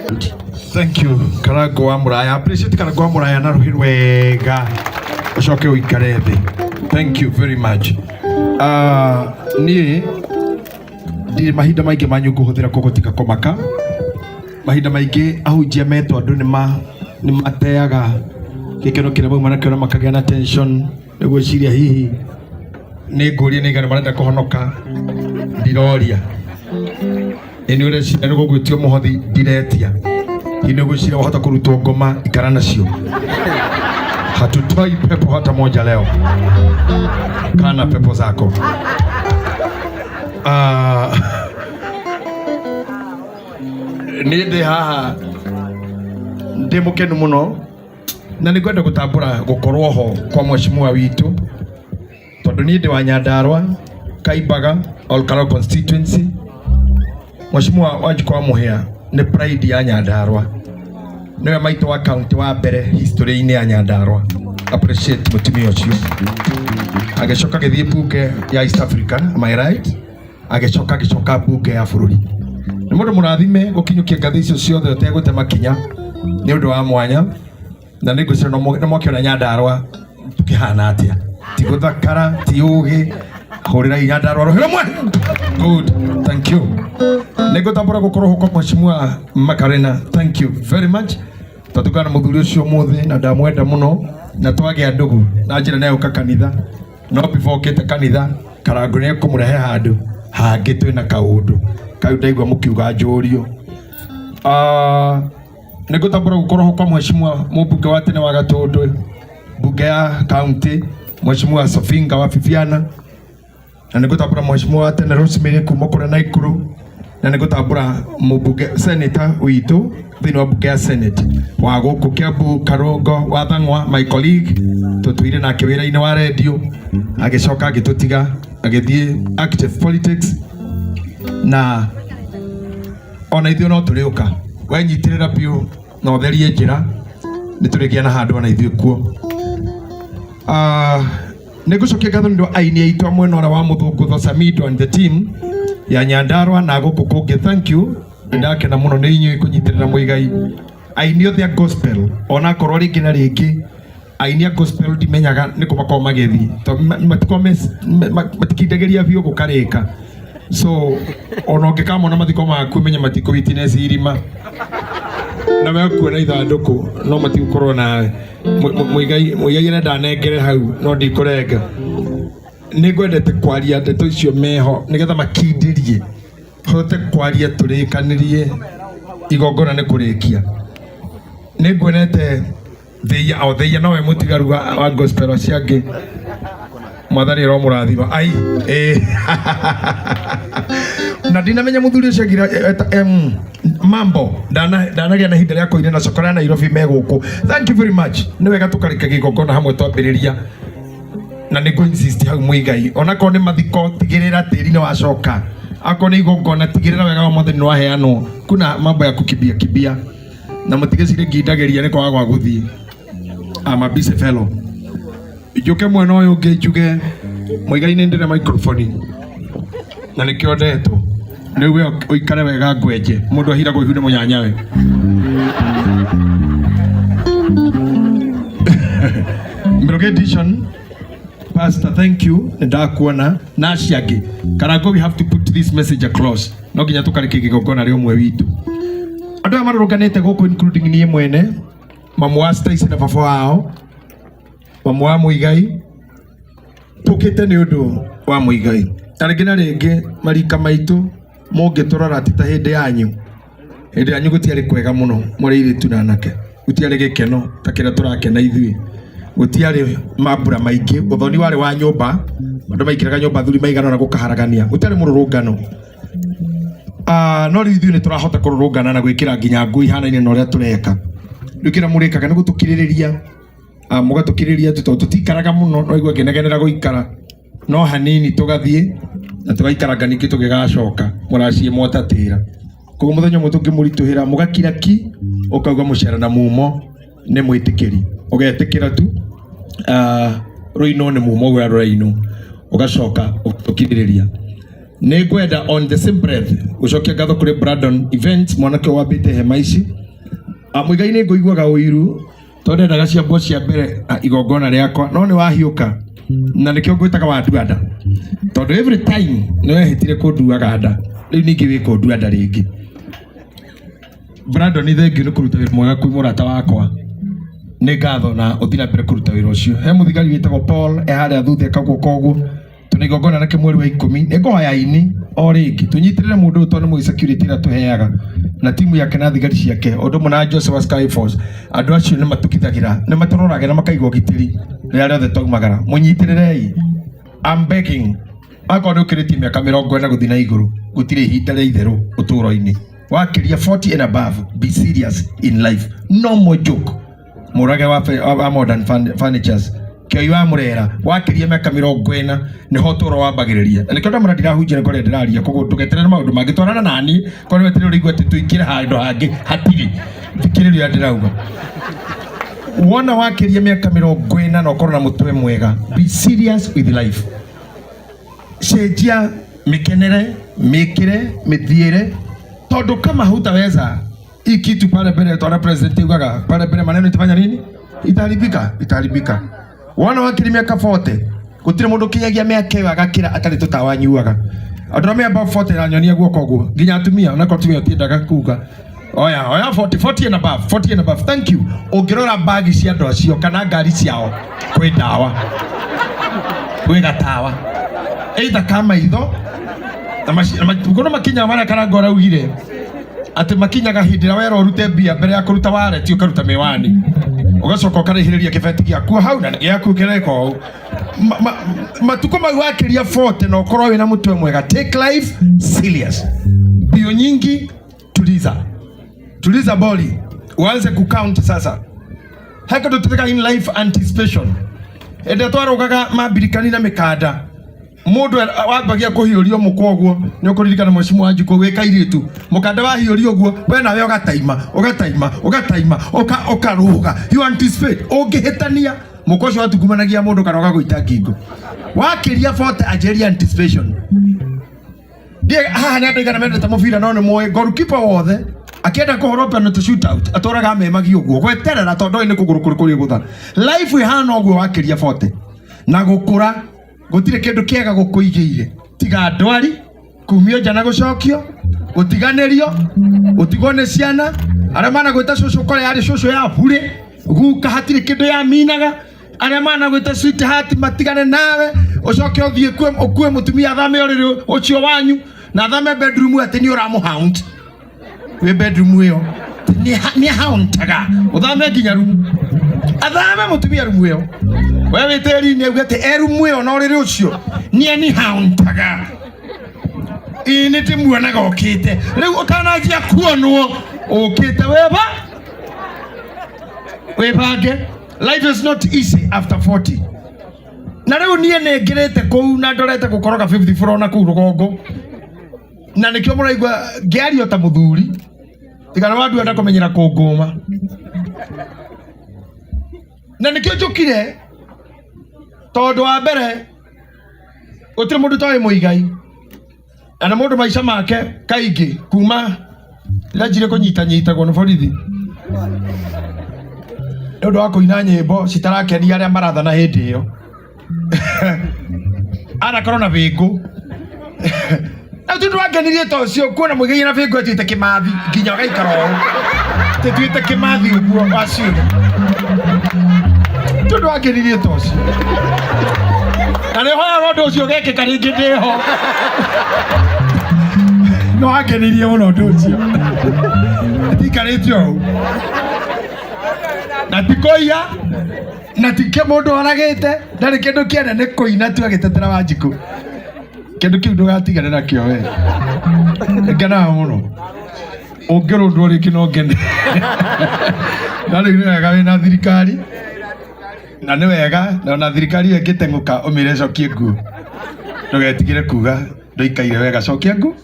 Thank you Karango wa Muraya. Appreciate Karango wa Muraya na ruhi rwega. Ucoke uikare thi. Thank you very much. Niĩ ndirĩ mahinda maingĩ manyu ngũhũthĩra koguo tiga kũmaka. Mahinda maingĩ ahunjia metwo andũ nĩ mateaga gĩkeno kĩrĩa mauma nakĩo na makagĩa na tension nĩ gwĩciria hihi nĩ ngũria nĩ igana marenda kũhonoka ndiroria. Ĩ nĩ ũreciria nĩ gũgwĩtio mũhothi ndiretia. Hihi nĩ ũgwĩciria wahota kũrutwo ngoma ikara nacio. Hatutoi pepo hata moja leo. Kana pepo zako. Ah, niĩ ndĩ haha ndĩ mũkenu mũno na nĩ ngwenda gũtambũra gũkorwo ho kwa mheshimiwa witũ tondũ niĩ ndĩ wa Nyandarua Kaimbaga Olkalou constituency. Mheshimiwa Wanjikũ wa Mũhĩa nĩ pride ya Nyandarua, nĩwe maitũ wa county wa mbere history-inĩ ya Nyandarua. Appreciate mũtumia ũcio. Agĩcoka agĩthiĩ mbunge ya East Africa, am I right? Agĩcoka agĩcoka mbunge ya bũrũri. Nĩ mũndũ mũrathime gũkinyũkia ngathĩ icio ciothe ũtegũte makinya, nĩ ũndũ wa mwanya. Na nĩ ngwĩciria nĩ mwakĩona Nyandarua tũkĩhana atĩa, ti gũthakara, ti ũgĩ. Hũrĩrai Nyandarua rũhĩ rũmwe. Good, thank you. Nĩ ngũtambũra gũkorwo ho kwa Mheshimiwa Makarena, thank you very much. Twatukana na mũthuri ũcio ũmũthĩ na ndamwenda mũno na twagĩa ndũgũ na njĩra nĩ agũka kanitha, no before okĩte kanitha Karango nĩ ekũmũrehe handũ hangĩ twĩna kaũndũ kau ndaigua mũkiuga njũrio. Nĩ ngũtambũra gũkorwo ho kwa Mheshimiwa mũmbunge wa tene wa Gatũndũ, mbunge ya county, Mheshimiwa Sofinga wa Bibiana, na nĩ ngũtambũra Mheshimiwa wa tene Rosemary kuma kũrĩa Naikuru, na nĩ ngũtambũra mũmbunge senator witũ thĩinĩ wa mbunge ya Senate wa gũkũ Kiambu, Karungo wa Thang'wa, my colleague, tũtũire nake wĩra-inĩ wa radio, agĩcoka agĩtũtiga agĩthiĩ active politics, na ona ithuĩ no tũrĩũka. Wenyitĩrĩra biũ na ũtherie njĩra, nĩ tũrĩgĩa na handũ ona ithuĩ kuo. Nĩ ngũcokia ngatho nĩ ũndũ wa aini aitũ a mwena ũrĩa wa mũthũngũtho, Samido and the team ya Nyandarua na gũkũ kũngĩ. Thank you, nĩ ndakena mũno nĩ inyuĩ kũnyitĩrĩra Mũigai. Aini othe a gospel, onakorwo rĩngĩ na rĩngĩ aini a gospel ndimenyaga nĩ kũ makoragwo magĩthiĩ, tondũ matikoragwo matikindagĩria biũ gũkarĩka, so ona ũngĩkamona mathiko maku menye matikũ witness irima na we kuona ithandũkũ no matigũkorwo nawe. Mũigai Mũigai arenda nengere hau no ndikũrenga. Nĩ ngwendete kwaria ndeto icio meho nĩgetha makindĩrie hote kwaria tũrĩkanĩrie igongona nĩ kũrĩkia. Nĩ nguonete Thiia, o Thiia nowe mũtigaru wa gospel acio angĩ. Mwathani aromũrathima. Ai, ĩ. Na ndinamenya mũthuri ũcio agira mambo ndanagĩa na ihinda rĩa kũina na cokora Nairobi me gũkũ. Thank you very much. Nĩ wega tũkarĩkagia igongona hamwe twambĩrĩria. Na nĩ ngũ insist hau Mũigai, onakorwo nĩ mathiko tigĩrĩra tĩri nĩ wacoka, akorwo nĩ igongona tigĩrĩra wega wa Mwathani nĩ waheanwo. Kuna mambo ya kukimbia kimbia na mũtigĩcirie ngindagĩria nĩ kwaga gwa gũthiĩ. I'm a busy fellow. Njũke mwena ũyũ ũngĩ njuge Mũigai nĩ ndĩna microphone na nĩkĩo ndetwo. Rĩu we ũikare wega ngwenje, mũndũ ahiragwo ihu nĩ mũnyanyawe. Mbiroge edition. Pastor, thank you. Nĩ ndakuona na acio angĩ. Karango, we have to put this message across. No nginya tũkarĩkie kĩgongona rĩa ũmwe witũ. Andũ aya marũrũnganĩte gũkũ including niĩ mwene, mamu wa Stacy na baba wao, mamu wa Mũigai, tũkĩte nĩ ũndũ wa Mũigai. Na rĩngĩ na rĩngĩ marika maitũ mũngĩtũrora ti ta hĩndĩ yanyu. Hĩndĩ yanyu gũtiarĩ kwega mũno mũrĩ airĩtu na anake, gũtiarĩ gĩkeno ta kĩrĩa tũrakena ithuĩ, gũtiarĩ mambura maingĩ, ũthoni warĩ wa nyũmba, andũ maingĩraga nyũmba athuri maigana ũna gũkaharagania, gũtiarĩ mũrũrũngano. No rĩu ithuĩ nĩ tũrahota kũrũrũngana na gwĩkĩra nginya nguo ihanaine na ũrĩa tũreka. Rĩu kĩrĩa mũrĩkaga nĩ gũtũkirĩrĩria, mũgatũkirĩrĩria tu tondũ tũtikaraga mũno, no igua ngĩnegenera gũikara no hanini tũgathiĩ na tũgaikaranga ningĩ tũgĩgacoka mũraciĩ mwatatĩra. Koguo mũthenya ũmwe tũngĩmũritũhĩra mũgakira ki, ũkauga mũcera na mumo nĩ mwĩtĩkĩri, ũgetĩkĩra tu, rũinwo nĩ mumo ũrĩa rũrainwo, ũgacoka ũkirĩrĩria. Nĩ ngwenda on the same breath gũcokia ngatho kũrĩ Brandon Events, mwanake ũyũ wambĩte hema ici. Mũigai nĩ ngũiguaga ũiru tondũ ndendaga ciambwo cia mbere igongona rĩakwa, no nĩ wahiũka na nĩkĩo ngwĩtaga wandua nda, tondũ every time nĩ wehĩtire kũnduaga nda, rĩu ningĩ wĩ kũndua nda rĩngĩ. Brandon, thank you nĩ kũruta wĩra mwega kwĩ mũrata wakwa, nĩ ngatho na ũthiĩ na mbere kũruta wĩra ũcio. He mũthigari wĩtagwo Paul e harĩa thutha eka guoko ũguo, tũna igongona rĩake mweri wa 10. Nĩ ngũhoya aini o rĩngĩ tũnyitĩrĩre mũndũ ũyũ tondũ nĩ mũĩ security ĩrĩa tũheaga na timu yake na thigari ciake, ũndũ ũmwe na Joseph wa Sky Force. Andũ acio nĩ matũgitagĩra, nĩ matũroragĩra na makaiga ũgitĩri rĩrĩa rĩothe twaumagara. Mũnyitĩrĩrei, I'm begging. Akorwo nĩ ũkĩrĩtie mĩaka 40 gũthiĩ na igũrũ, gũtirĩ ihinda rĩa itherũ ũtũũro-inĩ. Wakĩria 40 and above, be serious in life, no more joke. Mũrage wa Modern Furnitures kĩoi wa mũrera, wakĩria mĩaka 40 nĩho ũtũũro wambagĩrĩria. Na nĩkĩo ndamũra ndirahunjia, nĩ kũrĩa ndĩraria, koguo ndũgeterere maũndũ mangĩ, twarana nani korwo weterere ũrĩigua atĩ tũingĩre handũ hangĩ hatirĩ. Thikĩrĩria ũrĩa ndĩrauga. Wona wakĩria mĩaka 40 na ũkorwo na mũtwe mwega, be serious with life. Cenjia mĩkenere, mĩkĩre, mĩthiĩre, tondũ kama hutaweza hii kitu pale mbele, twana president yugaga pale mbele maneno itafanya nini? Itaharibika, itaharibika. Wona wakiri mĩaka 40, gũtirĩ mũndũ ũkinyagia mĩaka ĩyo agakĩra atarĩ tũtawa anyuaga. Andũ arĩa me above 40 na nyonia guoko ũguo, nginya atumia, onakorwo atumia matiendaga kuga. Oya, oya 40, 40 and above, 40 and above. Thank you. Ũngĩrora bagi cia andũ acio kana ngari ciao, kwĩ ndawa, kwĩ gatawa, either ka maitho na matukũ no makinyaga marĩa Karango araugire atĩ makinyaga hĩndĩ ĩrĩa wera ũrute mbia mbere ya kũruta wareti, ũkaruta mĩwani, ũgacoka ũkarĩhĩrĩria kĩbeti gĩaku hau na gĩaku kĩreka ũũ. Matukũ mau wakĩria 40 na ũkorwo wĩna mũtwe mwega, take life serious. Mbio nyingi, tuliza, tuliza boli, uanze kucount sasa. Heka tũtĩkaga in life anticipation. Ĩndĩ twarũgaga mambirikani na mĩkanda, mũndũ wambagia kũhiũrio mũkwa ũguo, nĩ ũkũririkana mheshimiwa Wanjikũ wĩ kairĩtu, mũkanda wahiũrio ũguo, we nawe ũgataima, ũgataima, ũgataima, ũkarũga. You anticipate ũngĩhĩtania mũkwa ũcio watungumanagia mũndũ kana ũgagũita ngingo. Wakĩria 40, anjĩrĩria anticipation. Ndiĩ haha nĩ andũ aigana mendete mũbira, no nĩ moĩ goalkeeper wothe akĩenda kũhũrwo penalty shootout atũraga amemagia ũguo gweterera, tondũ ndoĩ nĩ kũgũrũ kũrĩkũ rĩgũtha. Life ĩhana ũguo wakĩria 40 na gũkũra, gũtirĩ kĩndũ kĩega gũkũigĩire tiga ndwari, kumio nja na gũcokio, gũtiganĩrio, gũtigwo nĩ ciana, arĩa managwĩta cũcũ kore yarĩ cũcũ ya burĩ, guka hatirĩ kĩndũ yaminaga, arĩa managwĩta sweetheart matigane nawe, ũcoke ũthiĩ ũkue mũtumia athame ũrĩrĩ ũcio wanyu na athame bedroom, atĩ nĩ ũramũhaunt wĩ bedroom ĩyo, nĩ hauntaga, ũthame nginya rumu, athame mũtumia rumu ĩyo, we wĩ tĩri-inĩ, auge atĩ e rumu ĩyo na ũrĩrĩ ũcio nĩ ni hauntaga, ĩĩ nĩ ndĩmuonaga okĩte rĩu, ũtananjia kuonwo ũkĩte weba wĩbange. Life is not easy after 40. Na rĩu niĩ nĩ ngĩrĩte kũu na ndorete gũkoroga 54 na kũu rũgongo, na nĩkĩo mũraigua ngĩario ta mũthuri, tiga nĩ wandu enda kũmenyera kũngũma. Na nĩkĩo njũkire, tondũ wa mbere gũtirĩ mũndũ toĩ Mũigai, na nĩ mũndũ maica make kaingĩ kuma rĩrĩa kũnyitanyitagwo nĩ borithi nĩ ũndũ wa kũina nyĩmbo citarakenia arĩa marathana hĩndĩ ĩyo, anakorwo na bĩngũ. Na ti ũndũ wangenirie ta ũcio kuona Mũigai na bĩngũ atuĩte kĩmathi nginya ũgaikara ũũ tĩtuĩte kĩmathi ũguo waciũri. Ti ũndũ wangenirie ta ũcio, na nĩ hoyaga ũndũ ũcio ũgekĩka rĩngĩ ndĩho. No wangenirie mũno ũndũ ũcio. Ndikarĩte ũũ na ti kũiya na ti mũndũ oragĩte, ndarĩ kĩndũ kĩene, nĩ kũina tu agĩtetera Wanjikũ. Kĩndũ kĩu ndũgatigane nakĩo we. Ngenaga mũno ũngĩrũndwo rĩngĩ no ngene. Na rĩu nĩ wega wĩna thirikari, na nĩ wega na ona thirikari ĩyo ĩngĩteng'ũka, ũmĩre cokie nguo, ndũgetigĩre kuga ndũikaire wega, cokia nguo.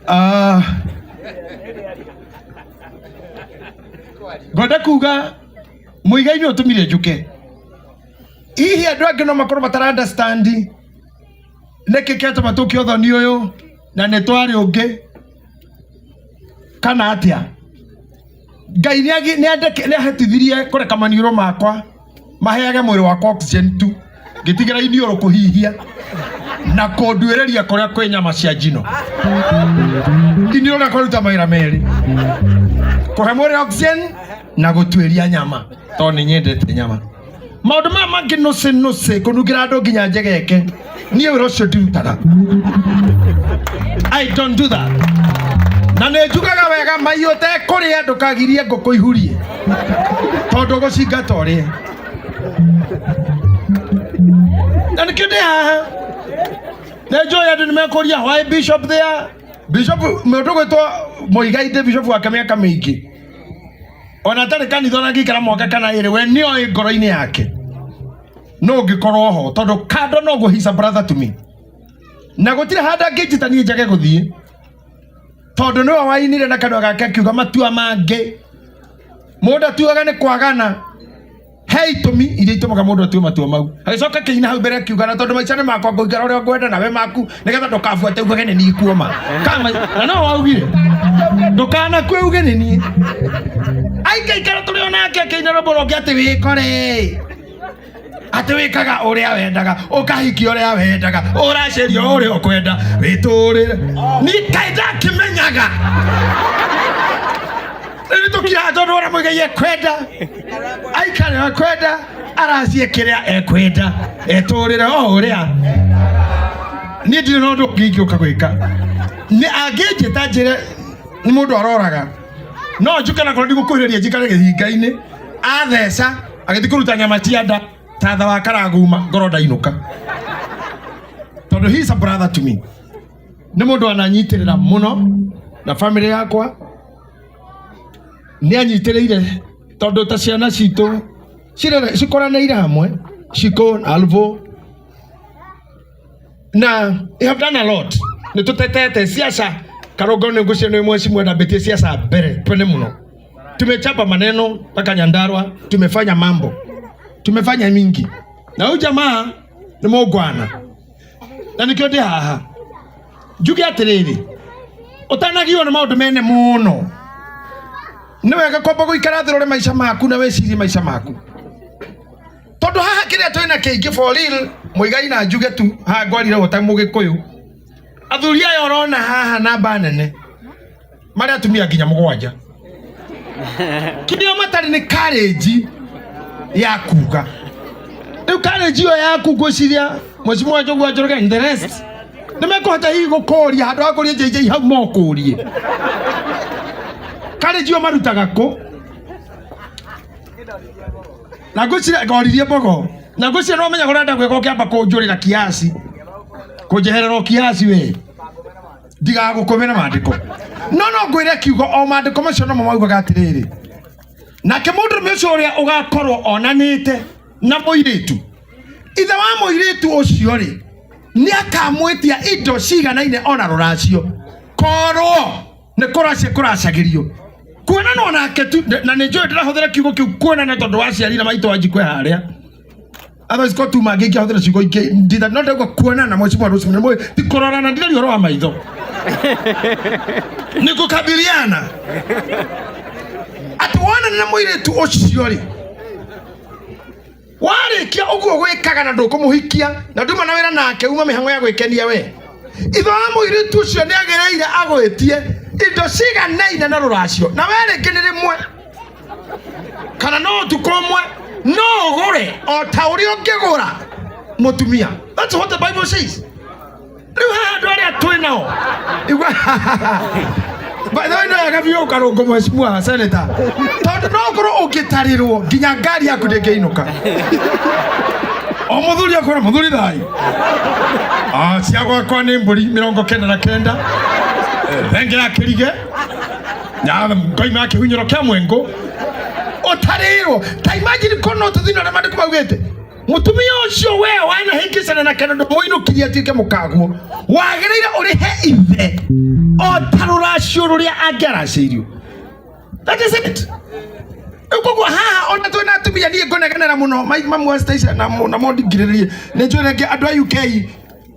Ah, ngwenda kuga Mũigai nĩ ũtũmire njũke. Hihi andũ angĩ no makorwo matara understand. Nĩkĩ kĩatũma tũke ũthoni ũyũ na nĩ twarĩ ũngĩ kana atĩa? Ngai nĩahotithirie kũreka maniũrũ makwa maheage mwĩrĩ wakwa oxygen tu, ngĩtigĩra iniũrũ kũhihia na kũnduĩrĩria kũrĩa kwĩ nyama cia njino. Iniũrũ rĩakwa ruta mawĩra merĩ, kũhe mwĩrĩ oxygen na gũtuĩria nyama, tondũ nĩ nyendete nyama. Maũndũ maya mangĩ nũcĩ nũcĩ, kũnungĩra andũ nginya njegeke, niĩ wĩra ũcio ndirutaga. I don't do that. Na nĩ njugaga wega mai ũtekũrĩa ndũkagirie ngũkũ ihurie, tondũ ũgũcingata ũrĩe. Na nĩkĩo ndĩ haha, nĩ njũĩ andũ nĩ mekũria why bishop there. Bishop mũndũ gwĩtwo Muigai ndĩ bishop wake mĩaka mĩingĩ, ona atarĩ kanitha ona angĩikara mwaka kana ĩrĩ, we nĩoĩ ngoro-inĩ yake no ũngĩkorwo ho, tondũ kando noguo he's a brother to me, na gũtirĩ handũ angĩnjĩta niĩ njage gũthiĩ, tondũ nĩwe wainire na kanua gake akiuga matua mangĩ mũndũ atuaga nĩ kwagana. He itũmi iria itũmaga mũndũ atue matua mau. Agĩcoka akĩina hau mbere akiuga, na tondũ maica nĩ makwa ngũikara ũrĩa ngwenda nawe maku, nĩgetha ndũkabuate ugage nĩ niĩ kuoma. Kama, na no waugire ndũkanakue uge nĩ niĩ. Aikaikara tũrĩ o nake akĩina rwĩmbo rũngĩ atĩ wĩkore atĩ wĩkaga ũrĩa wendaga, ũkahikia ũrĩa wendaga, ũraceria ũrĩa ũkwenda, wĩtũrĩre. Niĩ kaĩ ndakĩmenyaga rĩu tũkiraga tondũ ũrĩa Mũigai ekwenda aikare ekwenda, aracie kĩrĩa ekwenda, etũrĩre o ũrĩa. Niĩ ndirĩ na ũndũ ũngĩ ingĩũka gwĩka. Nĩ angĩnjĩta njĩre nĩ mũndũ aroraga, no njuke na korwo ndigũkuhĩrĩria njikare gĩthinga-inĩ, atheca agĩthiĩ kũruta nyama cia nda ta tha wa karaguma, ngorwo ndainũka, tondũ he is a brother to me. Nĩ mũndũ ananyitĩrĩra mũno na family yakwa nĩ anyitĩrĩire, tondũ ta ciana citũ cikũranĩire hamwe, Shiko na Alvo, na we have done a lot. Nĩ tũtetete siasa Karũngo, nĩ ngũcio nĩ mheshimiwa ndambĩtie siasa mbere twene mũno. Tumechapa maneno mpaka Nyandarua, tumefanya mambo, tumefanya mingi, na huyu jamaa nĩ mũngwana, na nĩkĩo ndĩ haha njuge atĩrĩrĩ, ũtanagio nĩ maũndũ mene mũno, nĩ wega kwamba gũikara thĩ ũrore maica maku na wĩcirie maica maku, tondũ haha kĩrĩa twĩna kĩingĩ for real Muigai na njuge tu haha ngwarire ũta mũgĩkũyũ, athuri aya ũrona haha namba nene marĩ atumia nginya mũgwanja, kĩrĩa matarĩ nĩ courage ya kuga. Rĩu courage ĩyo yaku ngwĩciria mheshimiwa Njogu wa Njoroge and the rest nĩ mekũhota hihi gũkũria handũ ha kũria JJ hau mokũrie courage ĩyo marutaga kũ. Na ngwĩciria ngoririe mbogo, na ngwĩciria no menya ũrenda gwĩka ũkĩamba kũnjũrĩra kiasi, kũnjeherera o kiasi, we ndigagũkũmĩra maandĩko, no no ngwĩre kiugo o maandĩko macio nomo maugaga atĩrĩrĩ, nake mũndũrũme ũcio ũrĩa ũgakorwo onanĩte na mũirĩtu, ithe wa mũirĩtu ũcio rĩ, nĩ akamwĩtia indo ciganaine ona rũracio, korwo nĩ kũracia kũracagĩrio kuonanwo nake tu. Na nĩ njũĩ ndĩrahũthĩra kiugo kĩu kuonana tondũ wa ciari na maitũ wa njikwe harĩa, otherwise ko tu mangĩ ingĩahũthĩra ciugo ingĩ nditha, no ndauga kuonana mheshimiwa Rosemary nĩ ti kũrorana, ndiraria ũhoro wa maitho, nĩ kũkabiliana atĩ wonana na mũirĩtu ũcio rĩ, warĩkia ũguo gwĩkaga na ndũkũmũhikia na nduma na wĩra nake, uma mĩhang'o ya gwĩkenia we, ithe wa mũirĩtu ũcio nĩ agĩrĩire agwĩtie indo ciganaine na rũracio, na we rĩngĩ nĩ rĩmwe kana no ũtukũ ũmwe no ũgũre o ta ũrĩa ũngĩgũra mũtumia. That's what the Bible says. Rĩu haha andũ arĩa twĩ nao igua. By the way, no wega biũ Karũngũ, mheshimiwa senator, tondũ no ũkorwo ũngĩtarĩrwo nginya ngari yaku ndĩngĩinũka. O mũthuri akwĩra mũthuri thayũ, ah, cia gwakwa nĩ mbũri 99, thenge ya kĩrige ngoima kĩhunyũro kĩa mwengũ ũtarĩrwo. Ta imagine kono tũthina ũrĩa maandĩko maugĩte, mũtumia ũcio we wanahĩngĩcana na kendo ndũmũinũkirie atuĩke mũkaguo, wagĩrĩire ũrĩhe ithe o ta rũracio rũrĩa angĩaracĩirio. That is it. Rĩu koguo haha ona twĩna atumia, niĩ ngũnegenera mũno mamu wa station na mo ndingirĩrĩrie, nĩ njũĩ rĩngĩ andũ a UK.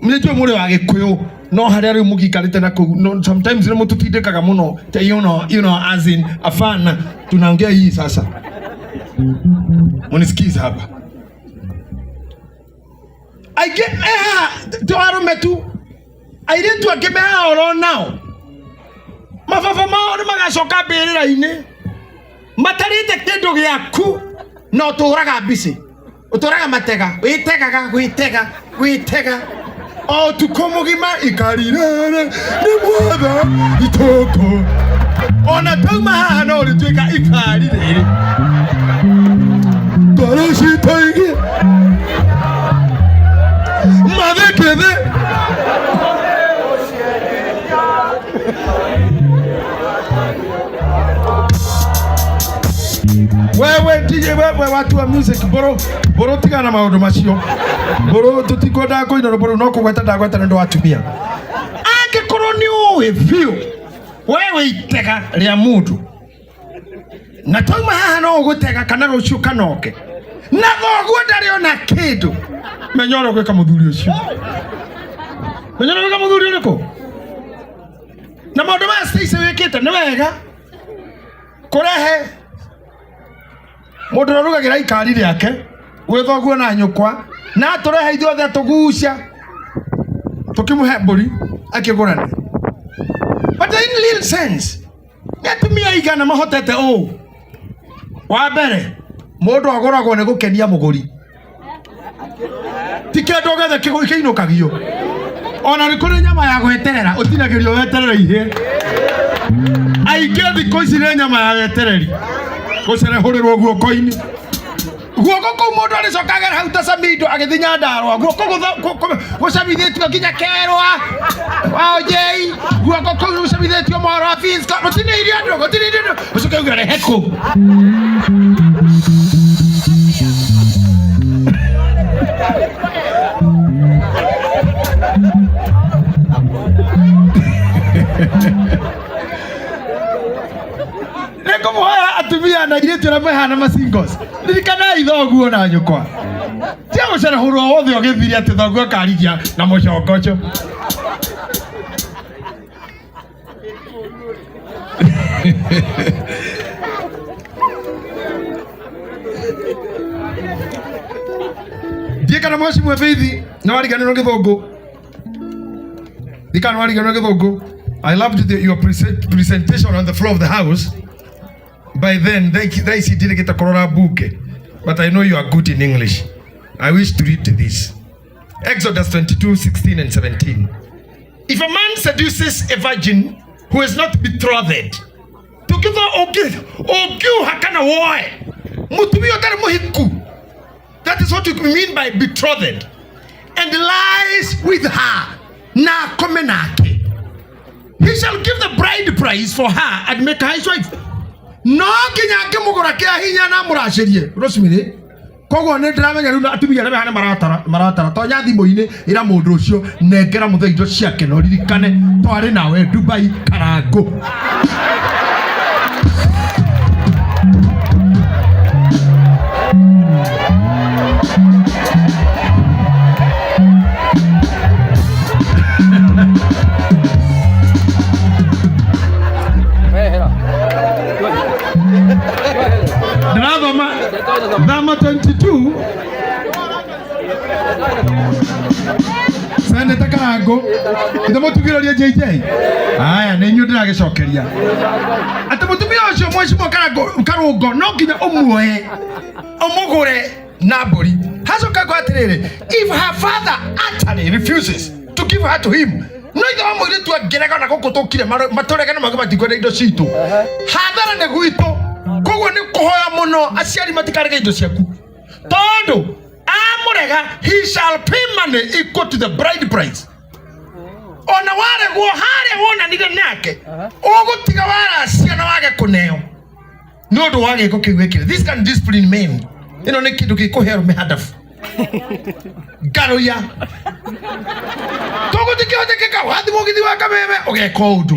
Nĩ njũĩ mũrĩ wa Gĩkũyũ, no harĩa rĩu mũgĩikarĩte na kũu, no, sometimes nĩ mũtũtindĩkaga mũno. You know, as in afana tunaongea hii sasa. Munisikize hapa. Aingĩ eha to arũme tu, airĩtu angĩ me haha oro nao mababa mao nĩ magacoka mbĩrĩra-inĩ matarĩte kĩndũ gĩaku, na ũtũraga mbici, ũtũraga matega, wĩtegaga gwĩtega gwĩtega o ũtukũ mũgima ikarirere nĩ mwatha itũkũ. Ona tauma haha no ũrĩtuĩka ikari rĩrĩ ngoro citũ ingĩ mathĩkĩthĩ. Wewe DJ, wewe watu wa music, mbũrũ mbũrũ, tigana na maũndũ macio. Mbũrũ, tũtikwendaga kũina rwĩmbo rũu, no kũgweta ndagweta nĩ ũndũ wa atumia. Angĩkorwo nĩ ũĩ biũ we wĩ itega rĩa mũndũ, na tauma haha no ũgũtega kana rũciũ kana oke na thoguo ndarĩ ona kĩndũ, menya ũrĩa ũgwĩka mũthuri ũcio, menya ũrĩa ũgwĩka mũthuri ũrĩkũ. Na maũndũ maya Stacy wĩkĩte nĩ wega kũrehe mũndũ ũrĩa ũrugagĩra ikari rĩake gwĩ thoguo na nyũkwa, na atũrehe ithuothe atũgucia tũkĩmũhe mbũri akĩgũrane. But in real sense, nĩ atumia aigana mahotete ũũ? Wa mbere, mũndũ agũragwo nĩ gũkenia mũgũri, ti kĩndũ gĩothe kĩinũkagio. Ona nĩ kũrĩ nyama ya gweterera, ũtinagĩrio weterere ihĩe. Aingĩ thikũ ici nĩ nyama ya wetereri, gũcerehũrĩrwo guoko-inĩ, guoko kũu mũndũ arĩcoka agere hau ta Samido agĩthiĩ Nyandarũa, guoko gũcamithĩtio nginya kerwa waojei, guoko kũu gũcamithĩtio mohoro wa Finsco, gũtinĩirio andũ, gũtinĩirio andũ, ũcoke uge rehe kũu. Nĩngũmũhoya atumia na airĩtu arĩa mwehana masingles, ririkanai thoguo na nyũkwa. Tia gũcerehũrwo wothe ũgĩthire atĩ thoguo akarigia na mũcongo ũcio. Ndiĩ kana mheshimiwa Faith nĩ wariganĩrwo gĩthũngũ, ndiĩ kana nĩ wariganĩrwo gĩthũngũ. I loved your presentation on the floor of the house. By then thaa ici ndirĩgĩte kũrora bunge, but I know you are good in English. I wish to read this. Exodus 22, 16 and 17. If a man seduces a virgin who is not betrothed, tũngĩtho ũngiuha kana woe mũtumia ũtarĩ mũhiku, that is what you mean by betrothed, and lies with her, na akome nake, he shall give the bride price for her and make her his wife. No nginya angĩmũgũra kĩa hinya na amũracĩrie. Rosemary, koguo nĩ ndĩramenya rĩu atumia arĩa mehana maratara maratara, tonya thimũ-inĩ, ĩra mũndũ ũcio nengera mũthee indo ciake, no ririkane twarĩ nawe Dubai Karangũ. Ndĩrathoma thama 22. Seneta Karangũ, ithe mũtugĩrĩrie JJ, aya nĩ inyuĩ ndĩragĩcokeria atĩ mũtumia ũcio, mheshimiwa Karangũ, Karũngo, no nginya ũmuoe ũmũgũre na mbũri. Hacoka kwa atĩrĩrĩ, if her father utterly refuses to give her to him, no ithe wa mũirĩtu angĩrega na gũkũ tũkire matũrege na mauge matikwenda indo citũ, hathara nĩ gwitũ. Koguo nĩ kũhoya mũno aciari matikarege indo ciaku, tondũ amũrega, he shall pay money equal to the bride price. Ona waregwo harĩa wonanire nake, ũgũtiga waracia na wage kũneo nĩ ũndũ wa gĩko kĩu wĩkire. This can discipline men. Ĩno nĩ kĩndũ gĩkũhe arũme handabu. Ngaruya tũgũtikĩhotekeka wathi mũgithi wa Kameme ũgeka ũndũ,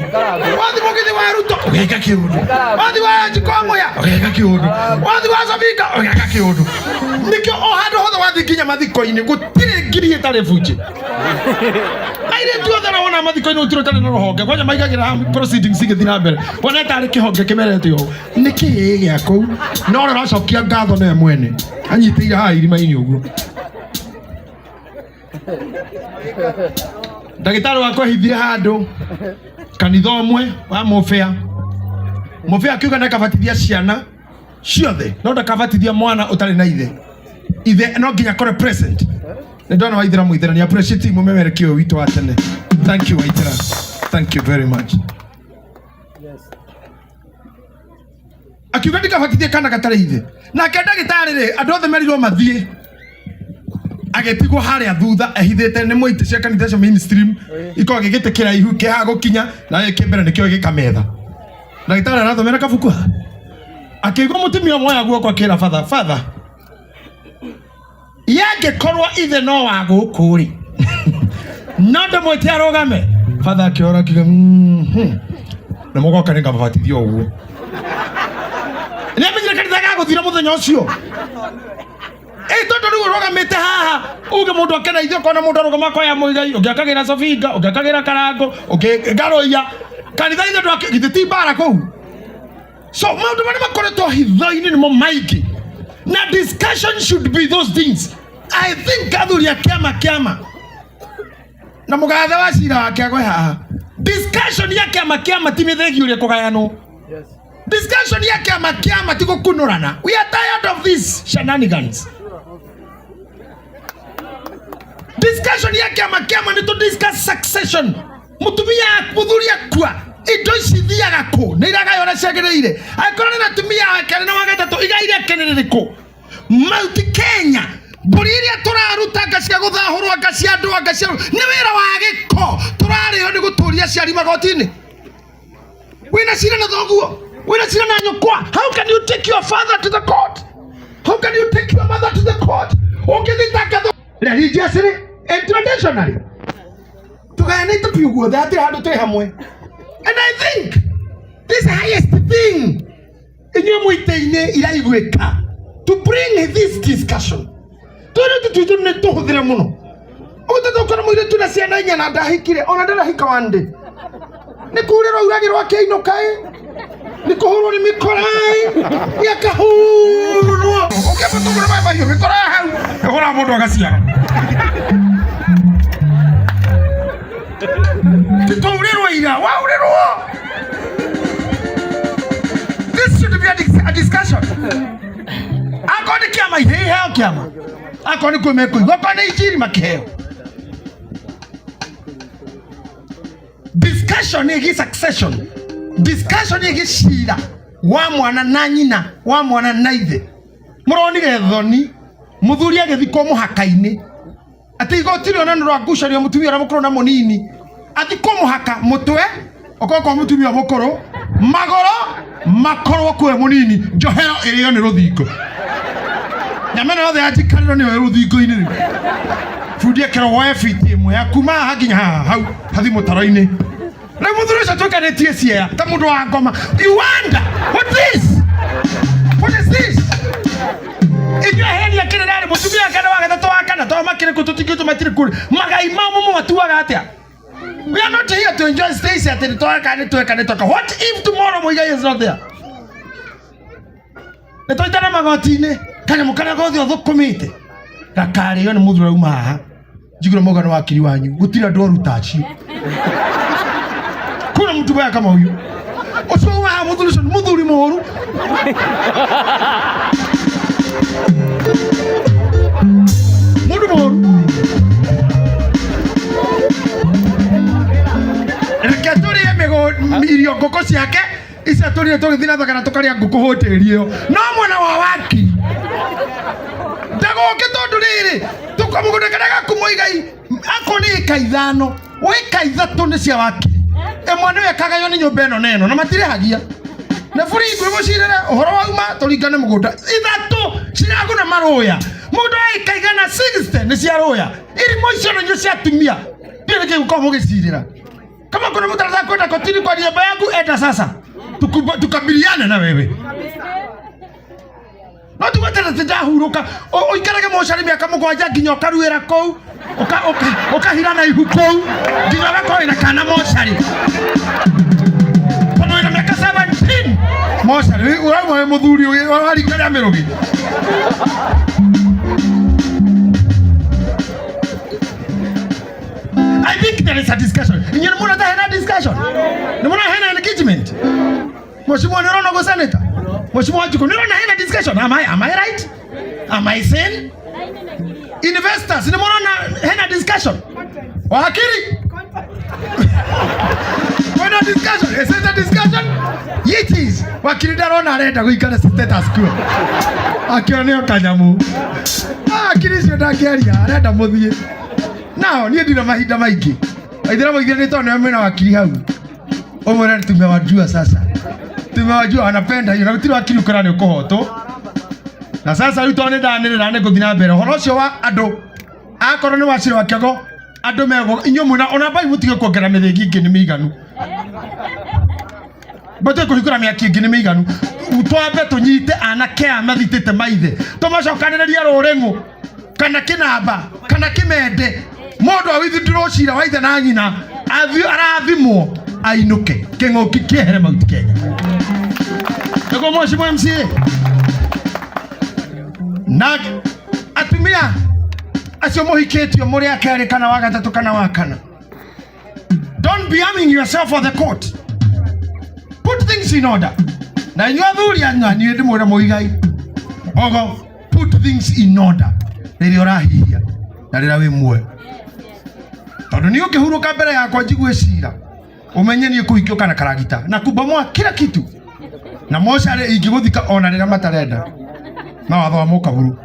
wathi mũgithi wa Ruto ũgeka kĩũndũ, wathi wa Njikong'oya ũgeka kĩũndũ, wathi wa Sabika ũgeka kĩũndũ. Nĩkĩo o handũ hothe wathi nginya mathiko-inĩ gũtirĩ ngiri ĩtarĩ bunjĩ. Airĩtu othe arĩa wona mathiko-inĩ gũtirĩ ũtarĩ na rũhonge, kwanja maigagĩra haha proceedings igĩthiĩ na mbere, wona tarĩ kĩhonge kĩmerete ũũ. Nĩ kĩĩ gĩa kũu? No ũrĩa ũracokia ngatho nĩwe mwene anyitĩire haha irima-inĩ ũguo. Ndagĩtarĩ wakwa ehithire handũ kanitha ũmwe wa mũbĩa, mũbĩa akiuga ndakabatithia ciana ciothe, no ndakabatithia mwana ũtarĩ na ithe. Ithe no nginya akorwo present. Nĩ ndona Waithera mũithera ni appreciate mũmemerekia ũyũ witũ wa tene. Thank you Waithera, thank you very much. Akiuga ndikabatithie kana gatarĩ ithe. Nake ndagĩtarĩ rĩ, andũ othe merirwo mathiĩ, agĩtigwo harĩa thutha ehithĩte nĩ mũitĩ cia kanitha cio mainstream ikoragwo gĩgĩtĩ kĩraihu kĩhaha gũkinya na gĩkĩ mbere nĩkĩo gĩkametha. Ndagĩtarĩ arathomera kabuku haha, akĩigua mũtumia ũmwe oya guoko akĩra batha, batha yangĩkorwo ithe no wa gũkũ rĩ, no ndĩmwĩte arũgame. Batha akĩhora akiuga, na mũgoka nĩngababatithia ũguo. Nĩamenyire kanitha gagũthira mũthenya ũcio. Ĩ tondũ rĩu ũrũgamĩte haha uge mũndũ akena ithe, ũkona mũndũ arũgama akoya mũigai, ũngĩ akagĩra Sobinga, ũngĩ akagĩra Karango, ũngĩ Ngaroia. Kanitha ithe ndwake, githĩ ti mbara kũu? So maũndũ marĩa makoretwo hitho-inĩ nĩmo maingĩ, na discussion should be those things. I think athuri a kĩama kĩama na mũgathe wa cira wake agwe haha, discussion ya kĩama kĩama ti mĩthegi ũrĩa kũgayanwo. Discussion ya kĩama kĩama ti gũkunũrana. We are tired of these shenanigans. Discussion ya kĩama kĩama nĩ to discuss succession. Mũtumia mũthuri akua, indo ici ithiaga kũ? Nĩ iragaywo ũrĩa ciagĩrĩire? Angĩkorwo nĩ na atumia wa kerĩ na wa gatatũ, igai rĩake nĩ rĩrĩkũ? Mount Kenya mbũri iria tũraruta anga cia gũthahũrwo, anga cia andũ, anga cia nĩ wĩra wa gĩko tũrarĩo nĩ gũtũria aciari magoti-inĩ. Wĩna cira na thoguo, wĩna cira na nyũkwa. How can you take your father to the court? How can you take your mother to the court? Ũngĩthitanga religiously and traditionally, tũgayanĩte biũ guothe, hatirĩ handũ twĩ hamwe. And I think this highest thing inyuĩ mũitĩ-inĩ iraiguĩka to bring this discussion. Tũirĩtu twitũ nĩ tũhũthĩre mũno. Ũgũtete ũkora mũirĩtu na ciana inya na ndahikire, ona ndarahika one day. Nĩ kurĩrwo auragĩrwo akĩinũka ĩ, nĩ kũhũrwo nĩ mĩkora ĩ, nĩ akahũrwo. Ũkĩamba tũgũre maĩ mahiũ, mĩkora ya hau ĩhũraga mũndũ agaciara. Ti twaurĩrwo ira, waurĩrwo. This should be a discussion. Akorwo nĩ kĩama iheo kĩama, akorwo nĩ kwĩ mekũigua, akorwo nĩ injiri makĩheo. Discussion ĩgiĩ succession, discussion ĩgiĩ cira wa mwana na nyina, wa mwana na ithe. Mũronire thoni mũthuri agĩthikwo mũhaka-inĩ, atĩ igoti rĩona nĩ rwagucario mũtumia ũrĩa mũkũrũ na mũnini athikwo mũhaka, mũtwe ũkorwo kwa mũtumia mũkũrũ, magũrũ makorwo kwĩ mũnini, njohero ĩrĩo nĩ rũthingo, nyama ĩno yothe ya njikarĩro nĩyo rũthingo-inĩ rĩu. Bundi ekerwo woe biti ĩmwe ya kuma haha nginya haha hau hathi mũtaro-inĩ. Rĩu mũthuri ũcio atuĩkanĩtie ciea ta mũndũ wa ngoma. You wonder what this, what is this? Inyuĩ aheani a kĩrĩra rĩ, mũtumia wa kana wa gatatũ wa kana tondũ makĩrĩ kũ tũtingĩtũ matirĩ kũrĩ magai mao mũmatuaga atĩa? We are not here to enjoy stays atĩ nĩ tweka nĩ tweka nĩ tweka. What if tomorrow Muigai is not there? Nĩ twaitana magoti-inĩ kanyamũ karĩa gothe ũthũkũmĩte gakarĩo nĩ mũthuri auma haha. Njigura mũgano wa kiri wanyu gũtirĩ andũ oru ta acio. Kuna mtu mbaya kama huyu. Ũcio wa haha mũthuri ũcio nĩ mũthuri mũru. Mũndũ mũru. Reke tũrĩe irio ngũkũ ciake icio tũrĩe tũgĩthiĩ na thagana tũkarĩa ngũkũ hoteli ĩyo. No mwena wa wakiri ndagũke tondũ rĩrĩ tũkamũgũnda karĩa gaku mũigai akorwo nĩ ĩka ithano wĩka ithatũ nĩ cia wakiri, ĩmwe nĩyo ĩkagaywo nĩ nyũmba ĩno na ĩno na matirĩhagia na buri ngwĩ mũcirĩre ũhoro wauma tũringane mũgũnda ithatũ ciragũna marũya. Mũndũ aikaigana 60 nĩ cia rũya. Irimũ icio nĩ cia atumia. Ndiũĩ nĩkĩ gũkorwo mũgĩcirĩra. Kama kuna mtu anataka kwenda kotini kwa niaba yangu, enda sasa. Tukabiliane na wewe. No tugweterera atĩ ndahurũka. Ũikarage mocarĩ mĩaka 7 nginya ũkaruĩra kũu. Ũkahira na ihu kũu nginya ũgakorwo wĩna kana mocarĩ. Tondũ wĩna mĩaka 17 mocarĩ. Ũrauma wĩ mũthuri wa rika rĩa mĩrũgi. I think there is a discussion. Inyuĩ nĩ muona ta hena discussion? Nĩ muona hena engagement? Mheshimiwa nĩ ũrona ũguo senator? Mheshimiwa Wanjikũ nĩ ũrona hena discussion? Am I right? Am I sane? Investors nĩ mũrona hena discussion? Wakiri? Kwĩna discussion? Is it a discussion? It is. Wakiri ndarona arenda gũikara status quo. Akĩona nĩo kanyamu. Ah, akiri icio ndangĩaria arenda mũthiĩ. Nao niĩ ndirĩ mahinda maingĩ. Aithĩramu aingĩ nĩ tondũ nĩo mena wakiri hau. Ũmwĩre tumewajua sasa. Tumewajua wanapenda hiyo na gũtirĩ wakiri ũkora nĩ ũkũhotwo. Na sasa rĩu tondũ nĩ ndanĩrĩra nĩ ngũthiĩ na mbere. Ũhoro ũcio wa andũ akorwo nĩ wacira wa kĩongo andũ megwo inyuĩ mwĩna ona mbai mũtige kuongerera mĩthĩgi ĩngĩ nĩ mĩiganu. Mũtige kũhingũra mĩaki ĩngĩ nĩ mĩiganu. Twambe tũnyite anake aya mathitĩte maithe tũmacokanĩrĩrie rũrĩng'ũ kana kĩnamba kana kĩmende mũndũ awithindirwo cira wa ithe na nyina arathimwo ainũke kĩng'ũki kĩehere Mount Kenya. Nĩguo mheshimiwa MCA na atumia acio mũhikĩtio mũrĩ a kerĩ kana wa gatatũ kana wa kana, don't be arming yourself for the court. Put things in order. Na inyuĩ athuri anyu niĩ ndĩmwĩra mũigai ogo, put things in order rĩrĩa ũrahihia na rĩrĩa wĩ muoyo, tondũ niĩ ũngĩhurũka mbere yakwa njigue cira ũmenye niĩ kũhikio kana karagita na kubomoa kila kitu na mocarĩ ingĩgũthika ona rĩrĩa matarenda na watho wa mũkaburu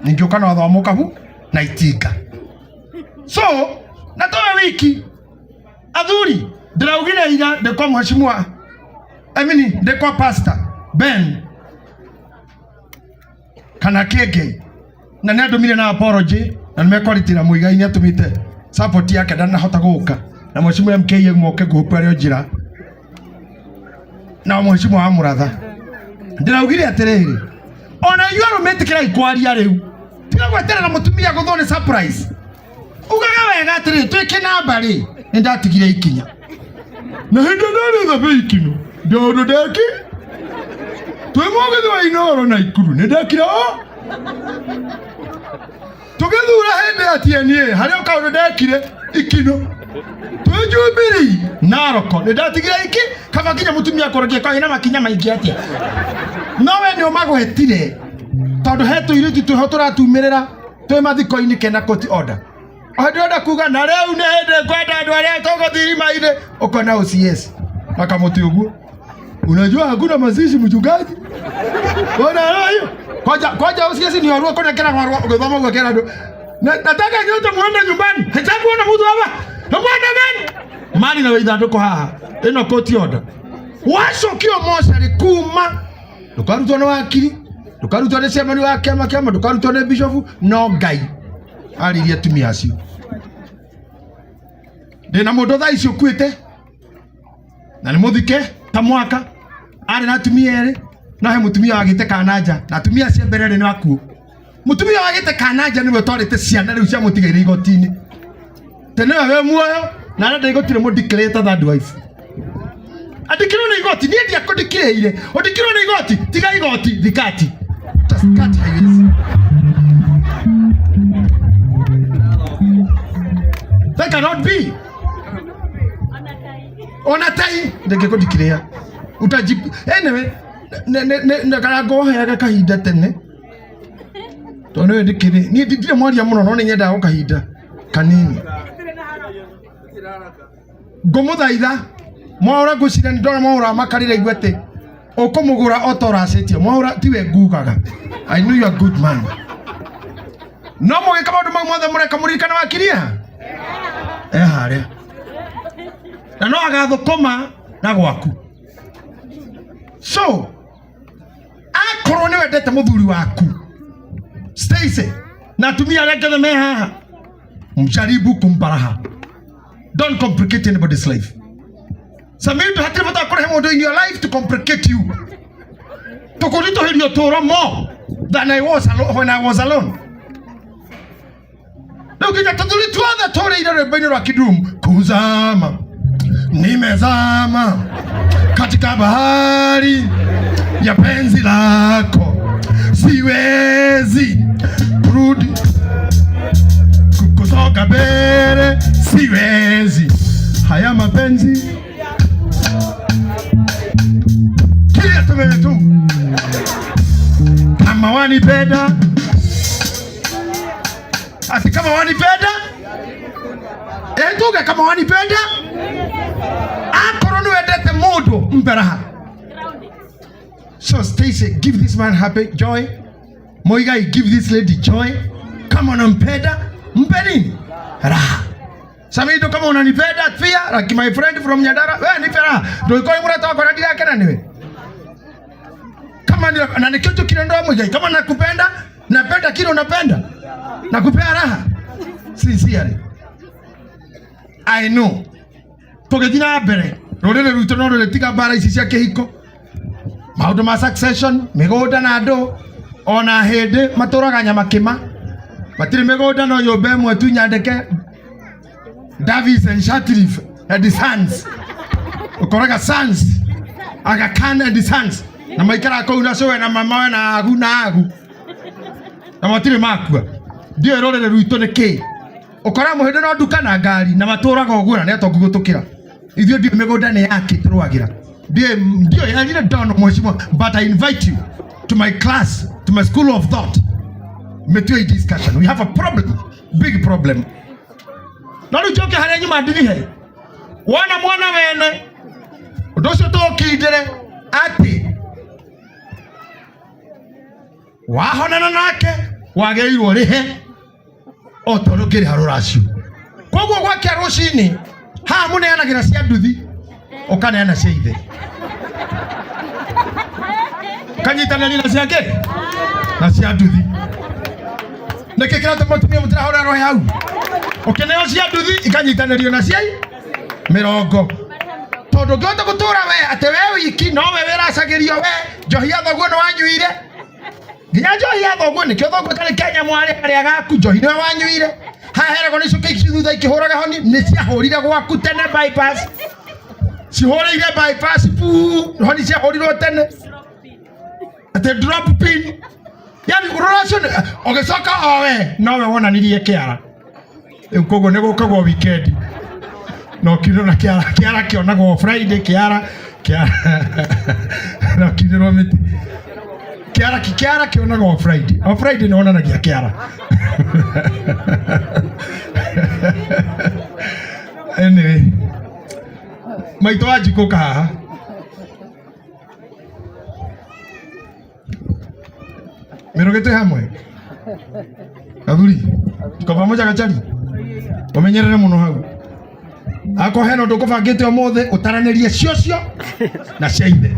ningĩũka na watho wa mũkabu na itinga. So na towe wiki athuri ndĩraugire ira ndĩ kwa mheshimiwa, I mean, ndĩ kwa pastor Ben kana kĩngĩ na nĩ andũmire na apology na nĩ mekwaritĩra Mũigai nĩ atũmĩte support yake ndanahota gũka na mheshimiwa MK moke ngũkũ arĩ o njĩra na mheshimiwa wa Mũratha. Ndĩraugire atĩrĩrĩ, ona inyuĩ arũme ĩtĩkĩrai kwaria rĩu, tiga gweterera mũtumia gũthwo nĩ surprise. Ugaga wega atĩrĩrĩ, twĩ kĩnamba rĩ nĩ ndatigire ikinya na hĩndĩ ndarĩ thabe ikino ndĩũndũ ndeki twĩ mũgithi wa Inooro na Ikuru nĩ ndekire o tũgĩthura hĩndĩ ya TNA harĩa o kaũndũ ndekire ikino twĩ Jubilee Naroko nĩ ndatigire iki kaba nginya mũtumia akorwo kwa ĩna makinya maingĩ atĩa no we nĩ ũmagwetire tondũ he tũirĩtu twĩho tũratumĩrĩra twĩ mathiko-inĩ kena court order. O ndĩrenda kuga na rĩu nĩ hĩndĩ ngwenda andũ arĩa tũgũthiĩ irima-inĩ ũkona OCS makamũti ũguo, unajua hakuna mazishi mchungaji. Ona roho hiyo kwaja kwaja OCS ni warua kona kera warua ũgĩthoma ũguo kera andũ. Nataka nyote muende nyumbani, hataki kuona mtu hapa na mwende gani mali na ithandũkũ haha ĩno court order wacokio mocarĩ kuma ndũkarutwo nĩ wakiri, ndũkarutwo nĩ chairman wa kĩama kĩama, ndũkarutwo nĩ bishop, no Ngai aririe atumia acio. Ndĩna mũndũ thaa ici ũkuĩte na nĩ mũthike ta mwaka, arĩ na atumia erĩ no he mũtumia wagĩte kana nja na atumia acio mbere erĩ nĩ akuũ. Mũtumia wagĩte kana nja nĩwe ũtwarĩte ciana rĩu cia mũtigaire igoti-inĩ tene we wĩ muoyo na arenda igoti rĩmũ declare ta third wife. Andĩkĩrwo nĩ igoti, niĩ ndiakũndĩkĩrĩire ũndĩkĩrwo nĩ igoti, tiga igoti thikati thikati haiwezi. That cannot be. Ona tai ndĩngĩkũndikĩrĩa utaji anyway kana ngoheaga kahinda tene tondũ nĩwe ndĩkĩrĩ niĩ ndirĩ mwaria mũno no nĩ nyendaga kahinda kanini. Ngũmũthaitha mwaũra ngwĩciria nĩ ndona mwaũra makarĩra igua atĩ ũkũmũgũra o ta ũracĩtie mwaũra tiwe ngugaga. I know you are good man no mũgĩka maũndũ mau mothe mũreka mũririkane wakiria e harĩa na no agathũkũma na gwaku. So Akorwo nĩ wendete mũthuri waku Stacy na atumia arĩa angĩ othe me haha, mjaribu kumpa raha. Don't complicate anybody's life. Samido, hatirĩ bata wa kũrehe mũndũ in your life to complicate you. Tũkũritũhĩria ũtũũro more than I was alone, when I was alone. Rĩu nginya tũthuri tuothe tũrĩire rwĩmbo-inĩ rwa Kidum, kuzama nimezama katika bahari ya penzi lako, siwezi kurudi kusonga mbele, siwezi haya mapenzi kila tumewe tu kama wanipenda ati kama wanipenda tuge kama wanipenda akorwo nĩ wendete mũndũ mpe raha. So Stacy, give this man happy joy. Muigai, give this lady joy. Kama unampenda mpe nini raha. Samido, kama unanipenda pia, like my friend from Nyandara, wewe nipe raha. Ndio mũrata wakwa na ndirakena niwe kama ni, na nikio kile ndo Muigai, kama nakupenda napenda kile unapenda, nakupea raha sincerely. I know tũgĩthiĩ na mbere rũrĩrĩ rwitũ no rũrĩtiga mbara ici cia kĩhiko, maũndũ ma succession, mĩgũnda na andũ ona hĩndĩ matũraga nyamakĩma, matirĩ mĩgũnda no nyũmba ĩmwe tu nyandĩke Davis and Shatliff and Sons, ũkoraga Sons Aga Khan and Sons na maikaraga kũu na cũwe na mama we na agu na agu na matirĩ makua. Ndiũĩ rũrĩrĩ rwitũ nĩ kĩĩ, ũkora mũhĩndĩ no nduka na ngari na matũraga ũguo na nĩ atongu gũtũkĩra ithuĩ. Ndiũĩ mĩgũnda nĩ yake tũrũagĩra, ndiũĩ. I really don't know, mheshimiwa, but I invite you to my class, to my school of thought, mĩtue discussion. We have a problem, big problem. No rĩu njoke harĩa nyuma ndirihe wona mwana wene ũndũ ũcio tũkindĩre atĩ wahonana nake wagĩrĩirwo rĩhe o ta ũrĩa ũkĩrĩha rũracio. Koguo gwakĩa rũcinĩ haha mũneanagĩra cia nduthi, ũkaneana cia ithe, kanyitanĩria na ciake na cia nduthi. Nĩkĩ kĩratũma mũtumia mũtirahũra rohe hau ũkĩneo cia nduthi ikanyitanĩrio na cia mĩrongo? Tondũ ũngĩhota gũtũra we atĩ we wiki nowe wĩracagĩrio, we njohi ya thoguo nĩ wanyuire, nginya njohi ya thoguo nĩkĩo thoguo ĩtarĩ Kenya mwarĩ harĩa gaku njohi nĩwe wanyuire, haha heragwo nĩ cuka ici thutha ikĩhũraga honi nĩ ciahũrire gwaku tene, bypass cihũrĩire bypass pu honi ciahũrirwo tene atĩ drop pin, yani rũracio ũgĩcoka o we nowe wonanirie kĩara. Rĩu koguo nĩ gũkagwo weekend no kinĩrwo na kĩara, kĩara kĩonagwo Friday, kĩara kĩara no kinĩrwo mĩtĩ, kĩara kĩara kĩonagwo Friday, o Friday nĩ wonanagia kĩara. Anyway, maitũ wa njikũ ũka haha mĩrũgĩ twĩ hamwe athuri tuko pamoja gachari ũmenyerere mũno hau akorwo hena ũndũ ũkũbangĩte ũmũthĩ ũtaranĩrie ciocio na cia ithe.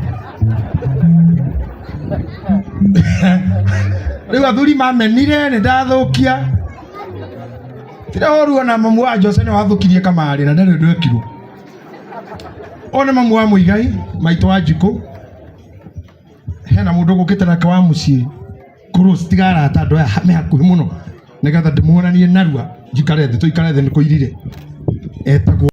Rĩu athuri mamenire nĩ ndathũkia tira ũru ona mamu wa Jose nĩ wathũkirie kamarĩ na ndarĩ ũndũ ekirwo. Ona mamu wa Mũigai, maitũ wa njikũ, hena mũndũ ũgũkĩte nake wa mũciĩ kũrũ tiga arata andũ aya me hakuhĩ mũno nĩgetha ndĩmuonanie narua njikare thĩ tũikare thĩ nĩ kũirire etagwo.